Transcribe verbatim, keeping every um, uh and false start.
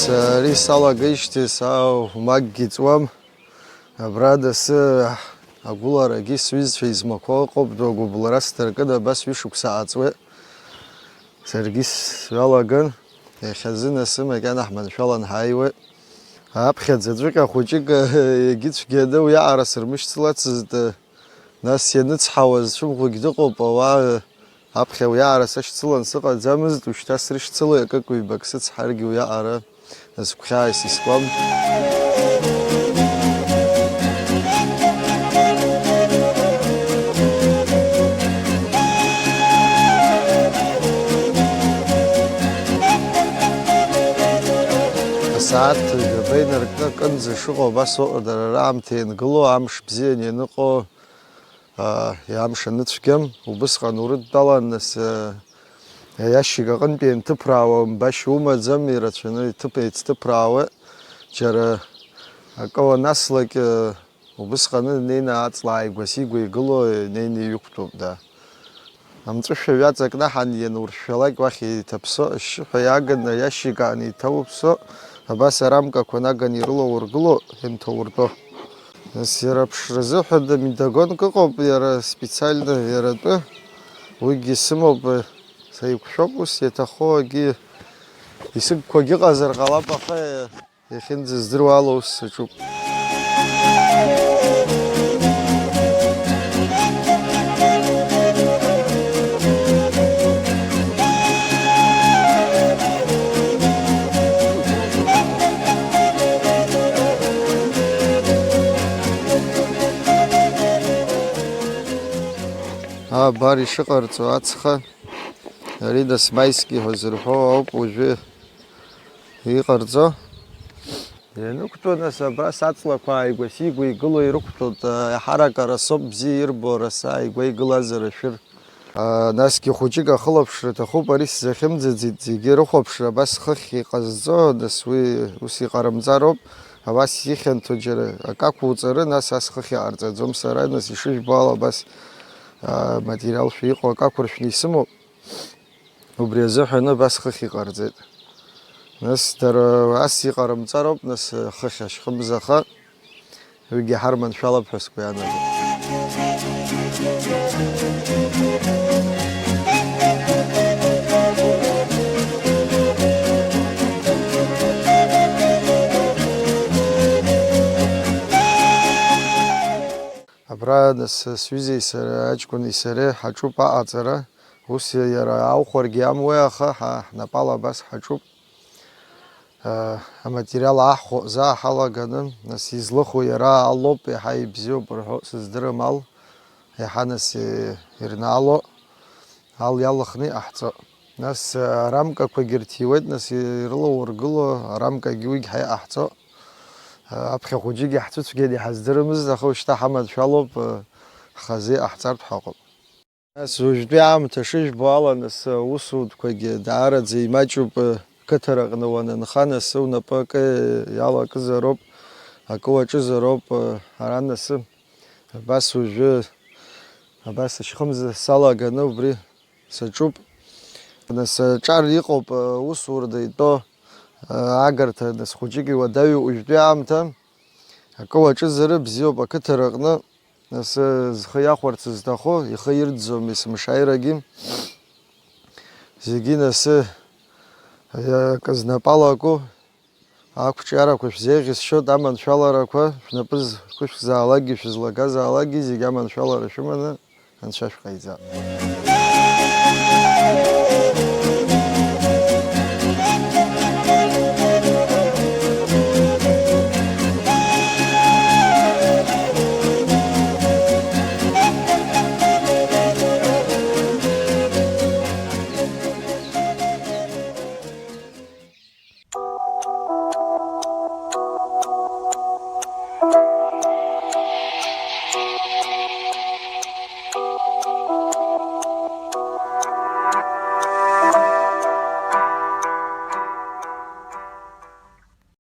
Ари салагеижьҭеи саумакгьы ҵуам. Абра дасы агәыларагьы сҩызцәа измақәоу ыҟоуп, дагәыблра сдыркыда абас ҩышықәса ааҵуеит. Саргьы сҩалаган, иахьазы нас макьана ҳманшәалан ҳааиуеит. Аԥхьаӡаҵәҟьа хәыҷык, егьи цәгьаны уиаҟара сырмышьцылацызт, нас ианыцҳауаз цәымӷугь дыҟоуп, ауаа аԥхьа уиаҟара сашьцылан сыҟаӡамызт, ушьҭа срышьцылоит, акык-ҩбак сыцҳаргьы уиаҟара. Сгәхьаа исызкуам. Асааҭ жәаба инаркны акынӡа шыҟоу абас ыҟоуп, дара раамҭа иангылоу, амш бзиан ианыҟоу, аа, амш аныцәгьам, убысҟан урыдтәалан, нас, аа, Аиашьык аҟынтәи ианҭыԥраауа мбашьа умаӡам, ирацәаны иҭыԥ еицҭыԥраауеит. Џьара акы уанаслак, убысҟаны днеины аҵла ааигәа-сигәа игыло, инеины иҩықәтәоуп, да. Амҵәышәа ҩаҵакнаҳан иануршәшәалак уахь еиҭаԥсо, ашьшьыҳәа иааганы аиашьык аан еиҭауԥсо, абас арамкақәа наган ирылаургыло, ианҭауртәо. Нас иара аԥшразы ҳәа дымидагонк ыҟоуп, иара специально иара атәы, уигьы сымоуп. Саиқәшәоуп ус иаҭаху, агьи исыгқәагь ыҟазар ҟалап, аха иахьынӡаздыруа ала ус саҿуп. Абар ишыҟарҵо ацха. Ари нас маиск иҳәа зырҳәо ауп уажәы иҟарҵо. Ианықәтәо, нас, абра саҵлақәа ааигәа-сигәа игыло ирықәтәоит, еиҳарак арасоуп бзиа ирбо, араса ааигәа игылазар ашәыр. Насгьы хәыҷык ахылаԥшра аҭахуп, ари сзахьымӡаӡеит, зегьы рыхәаԥшра абас хыхь иҟазҵо, нас уи ус иҟарымҵароуп, абас ихьанҭоу џьара акы ақәуҵары, нас ас хыхь иҟарҵаӡом сара, нас ишыжәбо ала абас, аа, материалшәа иҟоу акы ақәыршәны исымоуп. Убри азыҳәаны абас хыхь иҟарҵеит. Нас дара ас иҟарымҵароуп, нас хыхь ашьхымзаха, уигьы ҳарманшәалап ҳәа сгәы иаанагоит. Абра, нас, сҩызеи сара, аҷкәыни сареи ҳаҿуп аҟаҵара. Ус иара аухәаргьы амуеи, аха ҳа ҳнапала абас ҳаҿуп. Аматериал аҳхәо заа ҳалаганы, нас, излыху иара алоуп, иаҳа ибзиоуп рҳәо сыздырам ал, иаҳа, нас, ирнаало ал иалыхны иҟаҳҵо. Нас, арамкақәагьы рҭиуеит, нас, ирылаургыло арамкагьы уигь ҳаиҟаҳҵо. Аԥхьа хәыҷык иаҳцәыцәгьаны иҳаздырымызт, аха ушьҭа ҳаманшәалоуп, ҳхазы иҟаҳҵартә ҳаҟоуп. Нас уажәтәи аамҭа шыжәбо ала, нас аусутәқәагьы даараӡа имаҷуп, қыҭараҟны уанынха, нас унапы акы иалакызароуп, акы уаҿызароуп, ара нас абас уажәы, абас ашьхымза салаганы убри саҿуп. Нас аҿар иҟоуп, аусура итәо, агарҭа, нас хәыҷык иуадаҩу уажәтәи аамҭа, акы уаҿызар бзиоуп ақыҭараҟны. Нас зхы иахәарц зҭаху, ихы ирӡӡом есымшааирагьы. Зегьы нас акы знапала аку, ақәҿиарақәа шәзеиӷьасшьоит, аманшәаларақәа шәнапы зқәышәзаалакгьы шәызлагазаалакгьы зегь аманшәалара шәыманы Анцәа шәҟаиҵап.